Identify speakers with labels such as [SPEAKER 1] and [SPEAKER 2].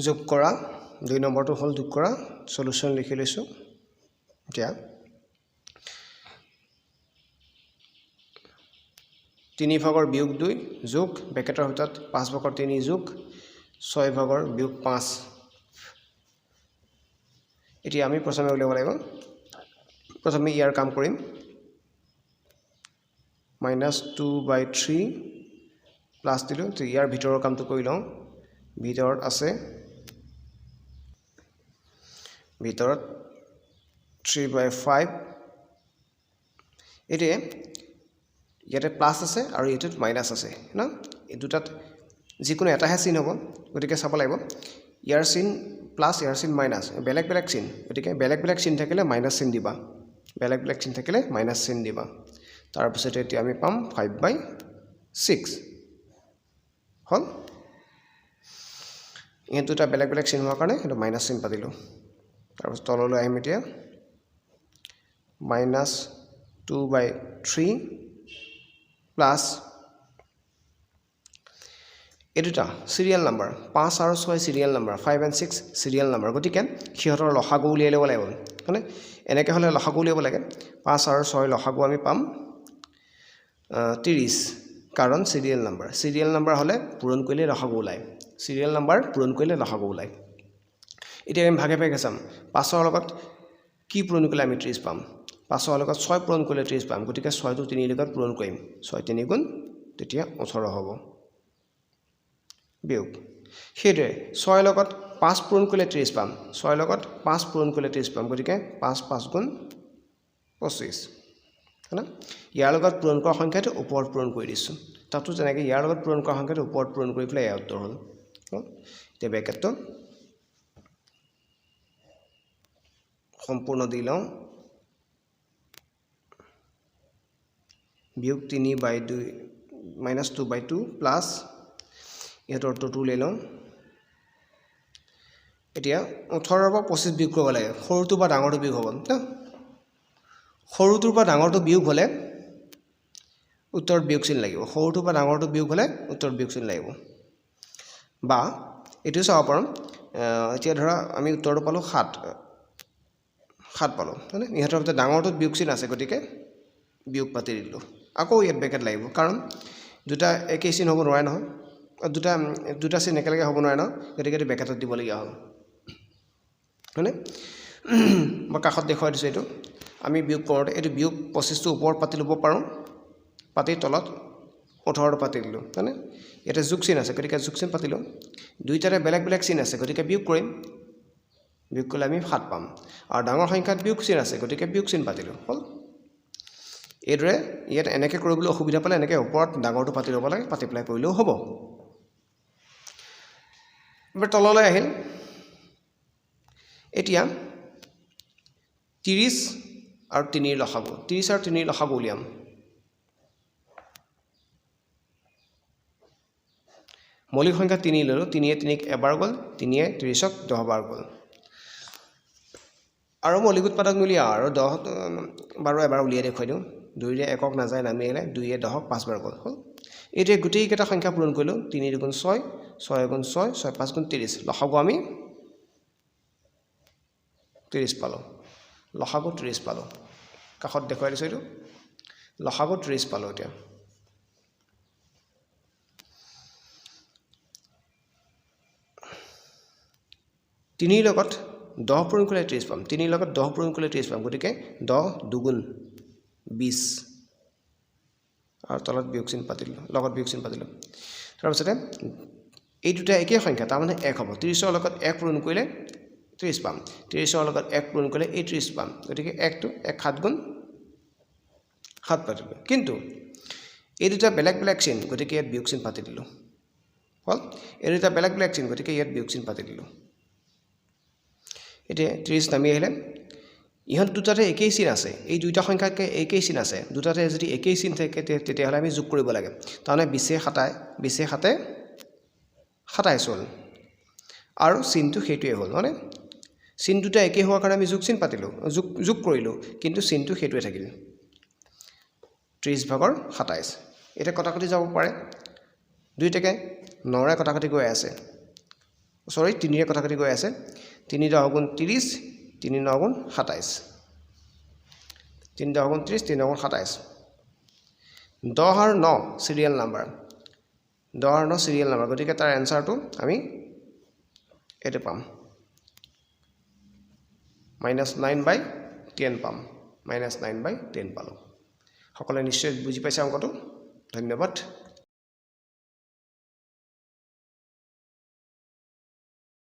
[SPEAKER 1] যোগ কৰা, 2 নম্বৰটো হ'ল যোগ কৰা। চলিউশ্যন লিখি লৈছোঁ। এতিয়া 3 ভাগৰ বিয়োগ 2 যোগ ব্ৰেকেটৰ ভিতৰত 5 ভাগৰ 3 যোগ 6 ভাগৰ বিয়োগ 5। এতিয়া আমি প্ৰথমে উলিয়াব লাগিব, প্ৰথমে ইয়াৰ কাম কৰিম। মাইনাছ 2/3 প্লাছ দিলোঁ, তো ইয়াৰ ভিতৰৰ কামটো কৰি লওঁ। ভিতৰত আছে, ভিতৰত 3/5। এতিয়া ইয়াতে প্লাছ আছে আৰু এইটোত মাইনাছ আছে ন, এই দুটাত যিকোনো এটাহে চিন হ'ব, গতিকে চাব লাগিব ইয়াৰ চিন প্লাছ ইয়াৰ চিন মাইনাছ, বেলেগ বেলেগ চিন, গতিকে বেলেগ বেলেগ চিন থাকিলে মাইনাছ চিন দিবা, বেলেগ বেলেগ চিন থাকিলে মাইনাছ চিন দিবা। তাৰপিছতে এতিয়া আমি পাম 5/6 হ'ল। ইহঁত দুটা বেলেগ বেলেগ চিন হোৱাৰ কাৰণে সেইটো মাইনাছ চিন পাতিলোঁ। তাৰপিছত তললৈ আহিম এতিয়া, মাইনাছ 2/3 প্লাছ এই দুটা চিৰিয়েল নাম্বাৰ 5 আৰু 6 serial number, 5 and 6 serial number, গতিকে সিহঁতৰ লসাগু উলিয়াই ল'ব লাগিব, হয়নে? এনেকৈ হ'লে লসাগু উলিয়াব লাগে। 5 আৰু 6 লসাগু আমি পাম 30, কাৰণ চিৰিয়েল নাম্বাৰ, চিৰিয়েল নাম্বাৰ হ'লে পূৰণ কৰিলে লসাগু ওলায়, চিৰিয়েল নাম্বাৰ পূৰণ কৰিলে লসাগু ওলায়। এতিয়া আমি ভাগে ভাগে চাম, 5ৰ লগত কি পূৰণ কৰিলে আমি 30 পাম, 5ৰ লগত 6 পূৰণ কৰিলে 30 পাম, গতিকে 6টো 3 লগত পূৰণ কৰিম, 6 3 গুণ তেতিয়া 18 হ'ব, বিয়োগ। সেইদৰে 6ৰ লগত 5 পূৰণ কৰিলে 30 পাম, 6ৰ লগত 5 পূৰণ কৰিলে 30 পাম, গতিকে 5 5 গুণ 25, হয়নে? ইয়াৰ লগত পূৰণ কৰা সংখ্যাটো ওপৰত পূৰণ কৰি দিছোঁ, তাতো তেনেকৈ ইয়াৰ লগত পূৰণ কৰা সংখ্যাটো ওপৰত পূৰণ কৰি পেলাই ইয়াৰ উত্তৰ হ'ল। এতিয়া ব্ৰেকেটটো সম্পূৰ্ণ দি লওঁ, বিয়োগ 3/2 মাইনাছ 2/2 প্লাছ ইহঁতৰ উত্তৰটো উলিয়াই লওঁ। এতিয়া 18ৰ পৰা 25 বিয়োগ কৰিব লাগে, সৰুটো বা ডাঙৰটো বিয়োগ হ'ব ন, সৰুটোৰ পৰা ডাঙৰটো বিয়োগ হ'লে উত্তৰত বিয়োগ চিন লাগিব, সৰুটোৰ পৰা ডাঙৰটো বিয়োগ হ'লে উত্তৰত বিয়োগ চিন লাগিব। বা এইটো চাব পাৰোঁ, এতিয়া ধৰা আমি উত্তৰটো পালোঁ 7 পালোঁ, হয়নে? ইহঁতৰ ভিতৰত ডাঙৰটোত বিয়োগ চিন আছে, গতিকে বিয়োগ পাতি দিলোঁ। আকৌ ইয়াত ব্ৰেকেট লাগিব, কাৰণ দুটা একেই চিন হ'ব নোৱাৰে নহয়, দুটা চিন একেলগে হ'ব নোৱাৰে নহয়, গতিকে এইটো ব্ৰেকেটত দিবলগীয়া হ'ল, হয়নে? মই কাষত দেখুৱাই দিছোঁ। এইটো আমি বিয়োগ কৰোঁতে এইটো বিয়োগ 25টো ওপৰত পাতি ল'ব পাৰোঁ, পাতি তলত 18টো পাতি দিলোঁ, হয়নে? ইয়াতে যোগ চিন আছে, গতিকে যোগ চিন পাতিলোঁ। দুইটাতে বেলেগ বেলেগ চিন আছে, গতিকে বিয়োগ কৰিম, বিয়োগ কৰিলে আমি 7 পাম। আৰু ডাঙৰ সংখ্যাত বিয়োগ চিন আছে, গতিকে বিয়োগ চিন পাতিলোঁ, হ'ল। এইদৰে ইয়াত এনেকৈ কৰিবলৈ অসুবিধা পালে এনেকৈ ওপৰত ডাঙৰটো পাতি ল'ব লাগে, পাতি পেলাই কৰিলেও হ'ব। এবাৰ তললৈ আহিল, এতিয়া 30 আৰু 3ৰ লসাগু, 30 আৰু 3ৰ লসাগু উলিয়াম। মৌলিক সংখ্যা 3 ল'লোঁ, 3 3ক এবাৰ গ'ল, 3 30ক 10 বাৰ গ'ল। আৰু মৌলিক উৎপাদক নুলিয়াওঁ, আৰু 10 বাৰু এবাৰ উলিয়াই দেখুৱাই দিওঁ। 2ৰে 1ক নাযায়, নামি আহিলে 2য়ে 10ক 5 বাৰ গ'ল, হ'ল। এতিয়া গোটেইকেইটা সংখ্যা পূৰণ কৰিলোঁ, 3 দুগুণ 6, 6 গুণ 6, 6 5 গুণ 30, লসাগু আমি 30 পালোঁ, লসাগু 30 পালোঁ, কাষত দেখুৱাই দিছোঁ এইটো লসাগু 30 পালোঁ। এতিয়া 3ৰ লগত 10 পূৰণ কৰিলে 30 পাম, 3ৰ লগত 10 পূৰণ কৰিলে 30 পাম, গতিকে 10 দুগুণ 20, আৰু তলত বিয়োগ চিন পাতিলোঁ, লগত বিয়োগ চিন পাতিলোঁ। তাৰপিছতে এই দুটা একেই সংখ্যা, তাৰমানে 1 হ'ব, 30ৰ লগত 1 পূৰণ কৰিলে 30 পাম, 30ৰ লগত 1 পূৰণ কৰিলে এই 30 পাম, গতিকে 1টো 1 7 গুণ 7 পাতিলোঁ। কিন্তু এই দুটা বেলেগ বেলেগ চিন, গতিকে ইয়াত বিয়োগ চিন পাতি দিলোঁ, হ'ল। এই দুটা বেলেগ বেলেগ চিন, গতিকে ইয়াত বিয়োগ চিন পাতি দিলোঁ। এতিয়া 30 নামি আহিলে, ইহঁত দুটাতে একেই চিন আছে, এই দুইটা সংখ্যাতকৈ একেই চিন আছে, দুটাতে যদি একেই চিন থাকে তেতিয়াহ'লে আমি যোগ কৰিব লাগে। তাৰমানে 20 7 27 হ'ল, আৰু চিনটো সেইটোৱে হ'ল, হয়নে? চিন দুটা একেই হোৱাৰ কাৰণে আমি যোগ চিন পাতিলোঁ, যোগ কৰিলোঁ, কিন্তু চিনটো সেইটোৱে থাকিল, 30 ভাগৰ 27। এতিয়া কটাকটি যাব পাৰে, দুইটাকে নৰে কটাকটি গৈ আছে, চৰি, তিনিৰে কথা কাটি গৈ আছে। তিনি 10 গুণ 30, তিনি ন গুণ 27। তিনি 10 গুণ 30, তিনি ন গুণ 27। 10 আৰু ন চিৰিয়েল নাম্বাৰ, 10 আৰু ন চিৰিয়েল নাম্বাৰ। গতিকে তাৰ এনচাৰটো আমি এইটো পাম, -9/10 পাম। -9/10 পালোঁ। সকলোৱে নিশ্চয় বুজি পাইছে অংকটো। ধন্যবাদ।